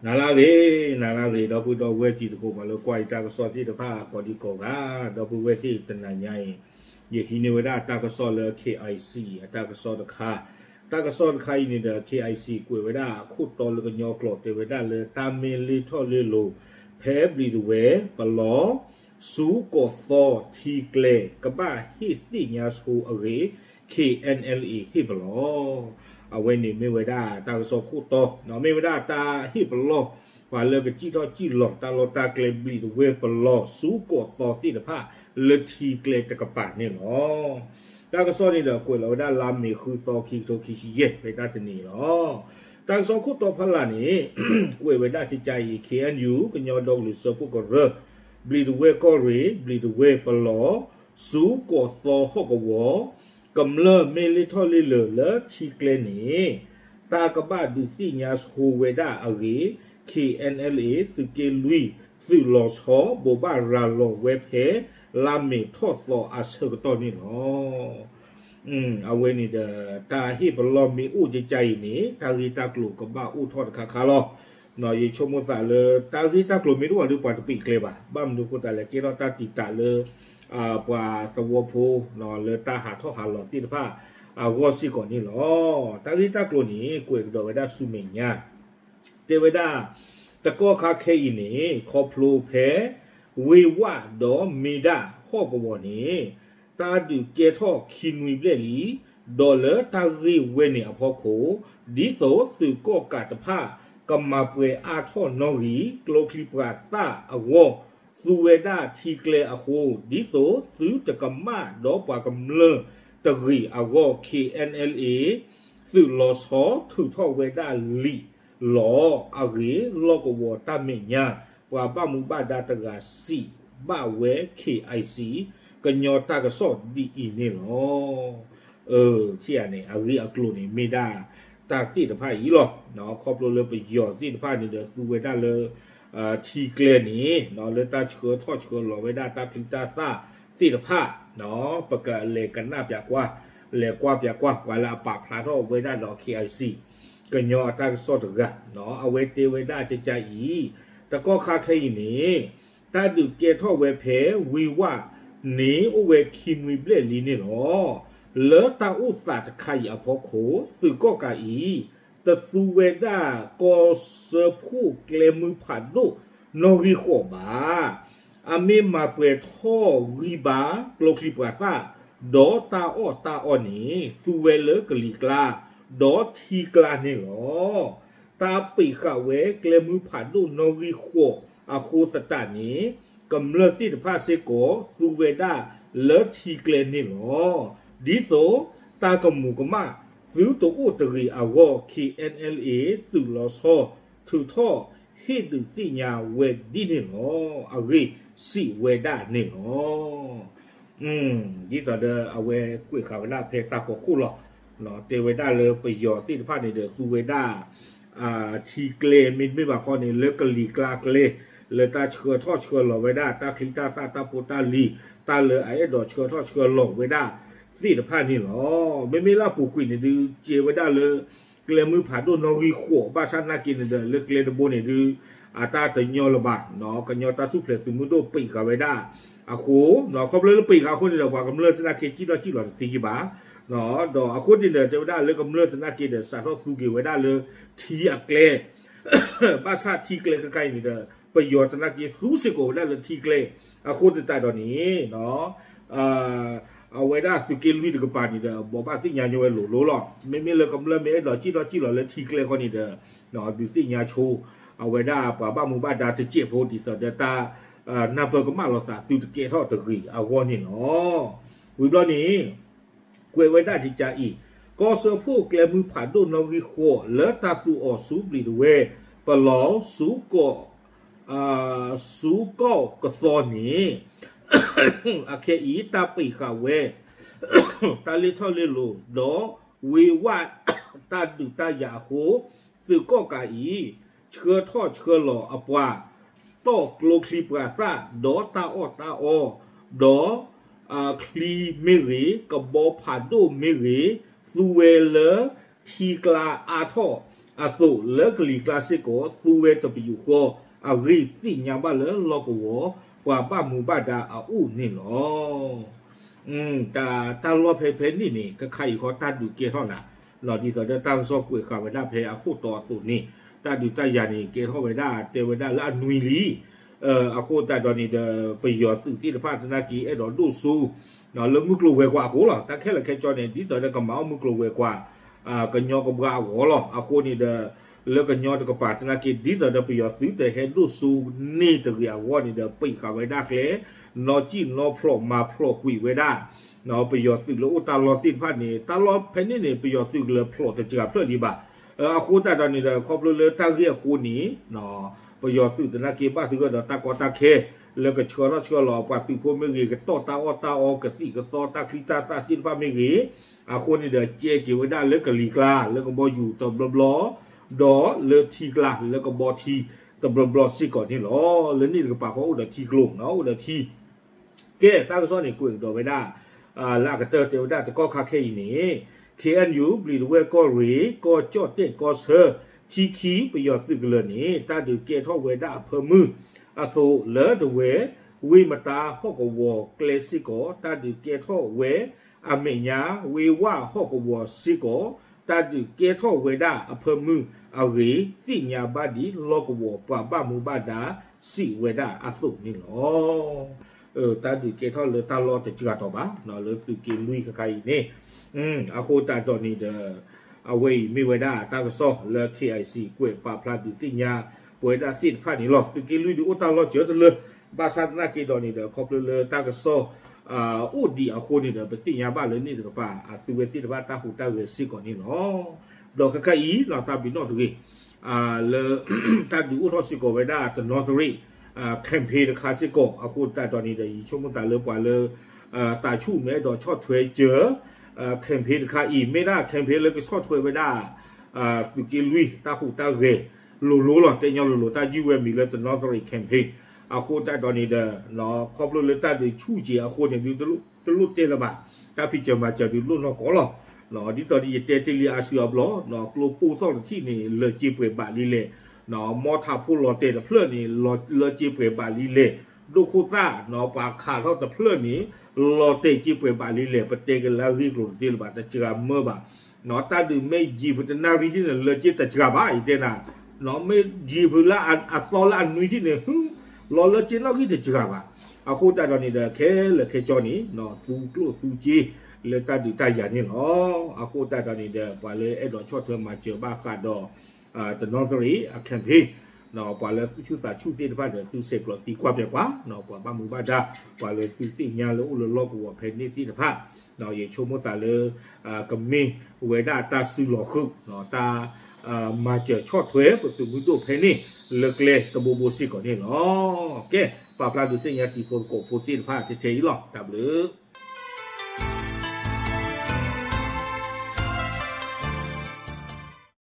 နၤလၢဂ့ၤ, နၤလၢဂ့ၤ ဒီပုၢ်ဒီဝဲၢ်တံၤသကိး ပှၤလၢကွၢ်ယတၢ်ကစီၣ်သ့ၣ်တဖၣ် ကိးဒံကိးဂၤ, ဒီပုၢ်ဝဲၢ်သ့ၣ်တနၤညါအံၤ, ယဟံးန့ၢ်ဝဲဒၣ်တၢ်ကစီၣ်လၢ K I C အတၢ်ကစီၣ်တခါ, တၢ်ကစီၣ်တခါအံၤန့ၣ်ဒီး K I C ကွဲးဝဲဒၣ်အခိၣ်တီလၢကညီကျိာ် တဲဝဲဒၣ်လၢတၢ်မ့ၢ်လ့ၢ်ထီၣ်လ့ၢ်လီၤ ဖဲဘျံးဒဝဲၢ် ပလီၢ် စူၤကီးသီထံကျဲ ကဘၣ်ဟ့ၣ်သ့ၣ်ညါဆိအဂ့ၢ် K N L A ဟ့ၣ်ပလီၢ်. အဝဲန့ၣ်မ့ၢ်ဝဲဒၣ်တၢ်ကစီၣ်ခိၣ်တီ, မ့ၢ်ဝဲဒၣ်တၢ်ဟ့ၣ်ပလီၢ် ပှၤလၢကစံၣ်ထီၣ်စံၣ်လီၤတၢ်လီၢ်တၢ်ကျဲ ဘျံးဒဝဲၢ်ပလီၢ်စူၤကီးသီသ့ၣ်တဖၣ် လၢထံကျဲတကပၤန့ၣ်လီၤ. တၢ်ကစီၣ်န့ၣ်ဒီးကွဲးလီၤဝဲဒၣ်လါမ့ၤဃုသီ ခံကထိခံဆံယဲၢ် ဖဲတၢ်တနံၤအံၤလီၤ. တၢ်ကစီၣ်ခိၣ်တီဖီလာ်န့ၣ် ကွဲးဝဲဒၣ်ကကါအံၤ K N U ကညီဒီကလုာ်စၢဖှိၣ်ကရၢ ဘျံးဒဝဲၢ်ကီၢ်ရ့ၣ် ဘျံးဒဝဲၢ်ပလီၢ် စူၤကီးသီဟီၣ်ကဝီၤ ကမျၢၢ်မ့ၢ်လ့ၢ်ထီၣ်လ့ၢ်လီၤလၢထံကျဲန့ၣ် တၢ်ကဘၣ်ဒုးသ့ၣ်ညါဆိဝဲဒၣ်အဂ့ၢ် K N L A သုးက့လွံၢ် သုးလီၤဆီ ဘိးဘၣ်ရၤလီၤဝဲဖဲ လါမ့ၤထီၣ်သီအဆၢကတီၢ်န့ၣ်လီၤ. အဝဲန့ၣ်ဒီး တၢ်ဟ့ၣ်ပလီၢ်မ့ၢ်အိၣ်ကကါအံၤန့ၣ် တၢ်ဂ့ၢ်တၢ်ကျိၤကဘၣ်အိၣ်ထီၣ်တခါခါလီၤ. ယဆိကမိၣ်သးလၢ တၢ်ဂ့ၢ်တၢ်ကျိၤမ့ၢ်တအိၣ်ဒီး ပှၤတပံးကျဲဘၣ်. ဘၣ်မနုၤအဃိသတးလဲၣ် ကဲထီၣ်တၢ်တံာ်တာ်လၢ ပှၤသဝီဖိ လၢတၢ်ဟးထီၣ်ဟးလီၤသ့ၣ်တဖၣ် အဂီၢ်စ့ၢ်ကီးန့ၣ်လီၤ. တၢ်ဂ့ၢ်တၢ်ကျိၤန့ၣ် ကွဲးကဒီးဝဲဒၣ်ဆူမဲာ်ညါ တဲဝဲဒၣ် တကီၢ်ခါခဲအံၤန့ၣ် ခီဖျိဖဲ ဝ့ၢ်ဝးဒီးမ့ၢ်ဒၣ်ဟီၣ်ကဝီၤန့ၣ် တၢ်ဒုးကဲထီၣ်ခံနွံဘျဲၣ်လံ, ဒီးလၢတၢ်ဂ့ၢ်ဝဲန့ၣ်အဖီခိၣ် ဒ်သိးသုးကီၣ်ကးတဖၣ် ကမၤပှဲၤအါထီၣ်နီၣ်ဂံၢ် ကျိချံမျိာ်သၣ်အဂီၢ် သူဝဲဒၣ်ထံကျဲအဃိ ဒ်သိးသုတကမၣ်ဒီးပှၤကမျၢၢ်တဂ့ၤအဂီၢ် K N L A သုးလီၤဆီထုးထီၣ်ဝဲဒၣ်လံာ်လီၤအဂ့ၢ် လီၢ်ကဝီၤတၢ်မဲာ်ညါ ပှၤဘၣ်မူဘၣ်ဒါတဂၤစံးဘၣ်ဝဲ K I C ကညီတၢ်ကစီၣ်ဒ်အံၤန့ၣ်လီၤ. ထံၣ်ဧါန့ၣ် အဂ့ၢ်အကျိၤန့ၣ် မ့ၢ်ဒၣ်တၢ်သ့ၣ်တဖၣ်အံၤလီၤ. ခီဖျိလၢပယီၤသ့ၣ်တဖၣ်န့ၣ်ဒီး သူဝဲဒၣ်လၢ ထံကျဲန့ၣ် လၢတၢ်ဆှၢထီၣ်ဆှၢလီၤဝဲဒၣ်တၢ်ချံတၢ်သၣ်သ့ၣ်တဖၣ် ပကလဲၤကနၣ်ပၠးကွၢ် လဲၤကွၢ်ပၠးကွၢ် ပှၤလၢအပာ်ဖျါထီၣ်ဝဲဒၣ်ဒီး K I C ကညီအတၢ်ကစီၣ်တဂၤ အဝဲတဲဝဲဒၣ်ကကါအံၤ တကီၢ်ခါခဲအံၤန့ၣ် တၢ်ဒုးကဲထီၣ်ဝဲဖဲဝ့ၢ်ဝးန့ၣ် အိၣ်ဝဲခံနွံဘျဲၣ်လံန့ၣ်လီၤ. လၢတၢ်အိၣ်သးတခါအံၤအဖီခိၣ် သုးကီၣ်ကးအံၤ တသူဝဲဒၣ်ကီၢ်စၢဖှိၣ်ကျဲမုၢ်ဖးဒိၣ်နီၣ်ဂံၢ်ဃိးဘၣ်. အမ့ၢ်မၤပှဲၤထီၣ်ဂံၢ်ဘါကျိချံမျိာ်သၣ် ဒီးတၢ်အီၣ်တၢ်အီန့ၣ် သူဝဲလၢကလံၤကျါ ဒီးထံကျါန့ၣ်လီၤ. တၢ်ပံးဃာ်ဝဲကျဲမုၢ်ဖးဒိၣ်နီၣ်ဂံၢ်ဃိးအဃိသတးန့ၣ် ကမျၢၢ်သ့ၣ်တဖၣ်စ့ၢ်ကီး သူဝဲဒၣ်လၢထံကျဲန့ၣ်လီၤ. ဒ်သိးတၢ်ကမူၤကမၣ် သုတအိၣ်တဂ့ၤအဂီၢ် K N L A သုးလီၤဆီ ထုးထီၣ်ဟ့ၣ်ဒုးသ့ၣ်ညါဝဲဒ်န့ၣ်လီၤ. အဂ့ၢ်စံးဝဲဒၣ်န့ၣ်လီၤ. ဒ်သိးဒီးအဝဲကွဲးဃာ်ဝဲဒၣ်ဖဲတၢ်ဖီခိၣ်လီၤ. တဲဝဲဒၣ်လၢပယီၤသ့ၣ်တဖၣ်န့ၣ်ဒီး သူဝဲဒၣ် ထံကျဲမ့တမ့ၢ်ဘၣ်ခီန့ၣ် လၢကလံၤကျါကျဲ လၢတၢ်ဆှၢထီၣ်ဆှၢလီၤဝဲဒၣ် တၢ်ချံတၢ်သၣ်တၢ်ဖိတၢ်လံၤ တၢ်လၢအအဲၣ်ဒိးဆှၢထီၣ်ဆှၢလီၤဝဲဒၣ်သ့ၣ်တဖၣ်န့ၣ်လီၤ. မ့မ့ၢ်လၢအပူၤကွံာ်န့ၣ်ဒုး ကဲဝဲဒၣ်လၢ ကျဲမုၢ်ဖးဒိၣ်နီၣ်ဂံၢ်ဃိး ဘၣ်ဆၣ်နာ်က့န့ၣ်ဒီး လၢကျဲတဘိန့ၣ်ဒုး အတၢ်တညီလၢၤဘၣ်. ကညီတၢ်ထူၣ်ဖျဲးသုးမုၢ်ဒိၣ်ပံးဃာ်ဝဲဒၣ်အဃိ ခီဖျိလၢပံးဃာ်အဃိန့ၣ်ဒီး ပှၤကမျၢၢ်သနာ်က့ စံၣ်ထီၣ်စံၣ်လီၤတသ့က့ၤဘၣ်. ဒီးအဃိန့ၣ်ဒီး တဲဝဲဒၣ်လၢကမျၢၢ်သနာ်က့ဒီး စးထီၣ်သူက့ၤဝဲဒၣ်လၢထံအကျဲ ဘၣ်ဆၣ်ထံကျဲခဲခါအံၤန့ၣ်ဒီး ပယီၤသနာ်က့သူစ့ၢ်ကီးဝဲဒၣ်လၢထံကျဲ အဃိသတးဒီးန့ၣ် အဝဲဒၣ်သုးက့လွံၢ်တကပၤန့ၣ်ဒီး ဘိးဘၣ်သ့ၣ်ညါညီဝဲလိၤလိၤလီၤ. မ့မ့ၢ်လၢကမျၢၢ်မ့ၢ်အဲၣ်ဒိးစံၣ်ထီၣ်စံၣ်လီၤလၢထံကျဲခီန့ၣ်ဒီး ဒုးသ့ၣ်ညါဆိ အဝဲဒၣ်ပှၤဘၣ်မူဘၣ်ဒါတစဲးဖိ ဒ်သိးဒီးတၢ် နၢ်ပၢၢ်ကမၣ်လိာ်သးသုတကဲထီၣ်တဂ့ၤအဂီၢ်န့ၣ်လီၤ. ဝံၤဘျီန့ၣ် ကွဲးဝဲဒၣ်ကကါအံၤ ကီၢ်စၢဖှိၣ်ကျဲမုၢ်ဖးဒိၣ်နီၣ်ဂံၢ်ဃိး လၢတၢ်သူအီၤဆူဘျံးဒဝဲၢ် ပလီၢ် စူၤကီၢ် စူၤကီၢ်ကသီန့ၣ် အခဲအံၤ တၢ်ပံးဃာ်ဝဲ တၢ်လ့ၢ်ထီၣ်လ့ၢ်လီၤ ဒီးဝ့ၢ်ဝး တၢ်ဒုးတၢ်ယၤအဃိ သုးကီၣ်ကးအံၤ ဆှၢထီၣ်ဆှၢလီၤအပှၤ တီၢ်ကျိချံမျိာ်သၣ် ဒီးတၢ်အီၣ်တၢ်အီ ဒီး ချံမ့ၢ်ဂ့ၤ, ကဘီဖးဒိၣ်မ့ၢ်ဂ့ၤ, သူဝဲလၢထံကျါအါထီၣ်အသိး လၢကလံၤကျါစ့ၢ်ကီး သူဝဲတပယူာ်ဃီအဂ့ၢ် သ့ၣ်ညါဘၣ်လၢလီၢ်ကဝီၤပှၤဘၣ်မူဘၣ်ဒါအအိၣ်န့ၣ်လီၤ. တၢ်လီၢ်ဖဲဖဲန့ၣ်န့ၣ် ခဲခါအံၤဃီတၢ်ဒုးကဲထီၣ်နၤ, ဒ်သိးဒီးတၢ်ကစီၣ်ကွဲးဃာ်ဝဲဒၣ်ဖဲအခိၣ်တီအသိးန့ၣ် တၢ်ဒုးတၢ်ယၤန့ၣ် ကဲထီၣ်ဝဲဒၣ်တဲဝဲဒၣ်လၢအနွံလံ. အဃိသတးဒီးန့ၣ်ဒီး ပယီၤသုးသ့ၣ်တဖၣ်သနာ်က့အဲၣ်ဒိးဒိၣ်စိ လၢမုၢ်ကျိၤဝဲၤကွာ်အဃိလီၤ. တၢ်ခဲလၢာ်ခဲဆ့န့ၣ် ဒ်သိးဒီးကမၤအီၣ်မုၢ်ကျိၤဝဲၤကွာ် ကညီကဘှါအဂီၢ်လီၤ. အဃိန့ၣ်ဒီး လၢကညီတကပၤသနာ်က့ ဒ်သိးဒီးပယီၤသုးတဟဲဒိၣ်စိန့ၢ်တဂ့ၤအဂီၢ်န့ၣ်ဒီး ပံးဃာ်ဝဲဒၣ်ကျဲ နီၢ်ကံၣ်နီၢ်ဖျိးမၤဖျိးကွံာ်ဝဲဒၣ် ပယီၤသုးလၢအိၣ်တၢ်လီၢ်သ့ၣ်တဖၣ်န့ၣ် တၢ်လီၢ်ဖဲန့ၣ်န့ၣ် ပယီၤသုးကလၢၤဖျိးတစှၤဖျၢၣ်လံဘၣ်. အဃိသတးဒီးန့ၣ်ဒီး ခီဖျိလၢတၢ်ဂ့ၢ်အဃိန့ၣ် ပယီၤသုးသနာ်က့ဘၣ်သဂၢၢ်ဒီးတၢ်ကီတၢ်ခဲ လၢကဆှၢထီၣ်ဆှၢလီၤပှၤသုးဖိမ့ၢ်ဂ့ၤ ကတီၢ်တၢ်အီၣ်တၢ်အီကသံၣ်ကသီတၢ်ချံတၢ်သၣ်သ့ၣ်တဖၣ်မ့ၢ်ဂ့ၤ အဃိန့ၣ်ဒီး ကဲက့ၤဝဲဒၣ်လၢကလံၤကျါ လၢကဘီယူၤတဘျီဘျီ ဒီးလၢထံကျါလၢကဘီထံတဘျီဘျီစ့ၢ်ကီးန့ၣ်လီၤ. လၢန့ၣ်တကပၤဃီအိၣ်ဒီးထံကျိ အိၣ်ဒီးထံ ကဲ တၢ်ကစီၣ်န့ၣ် ကွဲးကဒီးဝဲဒၣ် လၢအကတၢၢ်တဲဝဲဒၣ်တကီၢ်ခါခဲအံၤန့ၣ် ခ့ၣ်အဲၣ်ယူၣ် ဘျံးတဝဲၢ် ကီၢ်ရ့ၣ် ကီၢ်ကၠီၣ်တဲၣ် ကီၢ်ဆၢ ထံခံ ပယီၤသုးကလၢၤန့ၣ် တၢ်ဒုးကဲထီၣ်ဝဲဒၣ်အဖၢမုၢ်အသိး လၢတဝဲ ဝ့ၢ်မတါဟီၣ်ကဝီၤကျဲစ့ၢ်ကီး တၢ်ဒုးကဲထီၣ်ဝဲအမဲာ်ညါ ဝ့ၢ်ဝၣ်ဟီၣ်ကဝီၤစ့ၢ်ကီး တၢ်ဒုးကဲထီၣ်ဝဲဒၣ်အဖၢမုၢ်အဂ့ၢ် သ့ၣ်ညါဘၣ်ဒ်လီၢ်ကဝီၤပှၤဘၣ်မူဘၣ်ဒါစံးဝဲဒၣ်အသိးန့ၣ်လီၤ. တၢ်ဒုးကဲထီၣ်လၢတၢ်လီၢ်တစှၤတီၤဘၣ် လၢသုးက့လွံၢ်ခဲခါအံၤန့ၣ် အဃိသတးဒီးန့ၣ်ဒီး အဝဲအံၤမ့ၢ်ဝဲဒၣ်တၢ်ကစီၣ်လၢ ခ့ၣ်အဲၣ်စံၣ် ကွဲးပာ်ဖျါဒုးသ့ၣ်ညါပဝဲဒၣ်သ့ၣ်တဖၣ်န့ၣ်လီၤ. သုးက့လွံၢ်ဒုးအိၣ်တၢ်လီၢ်စၢၤတလၢ ဘၣ်ဆၣ်သနာ်က့ဒီးန့ၣ်ဒီး ခီဖျိလၢတၢ်ကစီၣ် အိၣ်ဒံးအဃိန့ၣ်ဒီး ပသ့ၣ်ညါဘၣ်လၢန့ၣ်တကပၤ အသုဝဲသ့ၣ်တဖၣ်တၢ်ဟူးတၢ်ဂဲၤစ့ၢ်ကီးန့ၣ်လီၤ. ဒီးခဲခါအံၤ လီၤသးပ့ၤနီၣ်တဂ့ၤ လၢ တၢ်ဒုးအိၣ်ထီၣ်စ့ၢ်ကီးဝဲဒၣ်တနီသရံၣ် campaign တခါစ့ၢ်ကီး အဃိသတးဒီးန့ၣ်ဒီး ယဆိကမိၣ်သးလၢပှၤလၢ သးဆူၣ်မဲဒီးဆီၣ်ထွဲစၢၤ campaign တခါအံၤ မ့ၢ်ဒၣ် campaign လၢကဆီၣ်ထွဲဝဲဒၣ် သုးက့လွံၢ်တၢ်ဟူးတၢ်ဂဲၤ လိၤလိၤလီၤ. တဲညီလိၤလိၤ တၢ်ယုၢ်ဝဲမံၤလၢတနီသရံၣ် campaign အဃိသတးဒီးန့ၣ်ဒီး ခီဖျိလၢတၢ်ဒုးဆူၣ်က့ၤအဃိန့ၣ် ဒုးတလိၣ်တဲလၢၤဘၣ်. တၢ်ဖံးစၢၤမၤစၢၤဒုးလိၣ်နီၢ်ကီၢ်လီၤ. ဒ်သိးဒီးယတဲတ့ၢ်လံအါစုအါဘျီ ကျိပိၢ်သီၣ်တထံၣ်န့ၣ် လၢၤစ့ပှဲၤဘးလံလဲၣ်, မီထးဖိလီၤတဲာ်တဖျၢၣ်န့ၣ် လၢၤစ့ပှဲၤဘးလံလဲၣ်, ဒိၣ်ခိၣ်သၣ် ပှၤခးထီၣ်တဖျၢၣ်န့ၣ် လီၤတဲာ်စ့ပှဲၤဘးလံလဲၣ်, ပတဲက့ၤလၢအဂ့ၢ်ကျိၤတသ့လၢၤဘၣ် တစှၤမၢဘၣ်. တၢ်ဒုးမ့ၢ်ယံာ်ဖုးတနၣ်ရံၣ်ထံၣ်န့ၣ် လၢၤစ့တစှၤဘၣ် ယတဲနၤ, မ့ၢ်ယံာ်ဖုးလၢအသီလၢအနွံထံၣ်န့ၣ် လီၤလၢၤစ့နီၣ်ဂံၢ်တစှၤဘၣ်. အဃိသတးဒီးန့ၣ်ဒီး ခဲလၢာ်ခဲဆ့န့ၣ် သူကျိၣ်သူစ့လၢတၢ်ဒုးတၢ်ယၤန့ၣ်လီၤ. အဃိသတးဒီးန့ၣ်ဒီး ပှၤလၢအဲၣ်ဒိးဆီၣ်ထွဲမၤစၢၤဘၣ်ဃးဒီး တနီသရံၣ်အ campaign ပှၤလၢသူၣ်ဆူၣ်သးဆူၣ်သ့ၣ်တဖၣ်ဒီး သုဆဲးကျိးသံကွၢ်ပၠးပှၤ, ပှၤဘၣ်မူဘၣ်ဒါ ပှၤလၢသုသ့ၣ်ညါလၢအိၣ်လၢလီၢ်ကဝီၤဖဲန့ၣ်သ့ၣ်တဖၣ်, ယဆိကမိၣ်သးလၢ ကမ့ၢ်ဝဲဒၣ်တၢ်စုလီၤဃုာ် တၢ်မၤစၢၤဆီၣ်ထွဲပသုးမုၢ်ဒိၣ်ဖဲန့ၣ် လၢကျဲတဘိဘိစ့ၢ်ကီးန့ၣ်လီၤ. ကဲ ပာ်ဖျါဒုးသ့ၣ်ညါတံၤဖိသကိးဖိသ့ၣ်တဖၣ်ထဲထဲအံၤလီၤ. တၢ်ဘျုး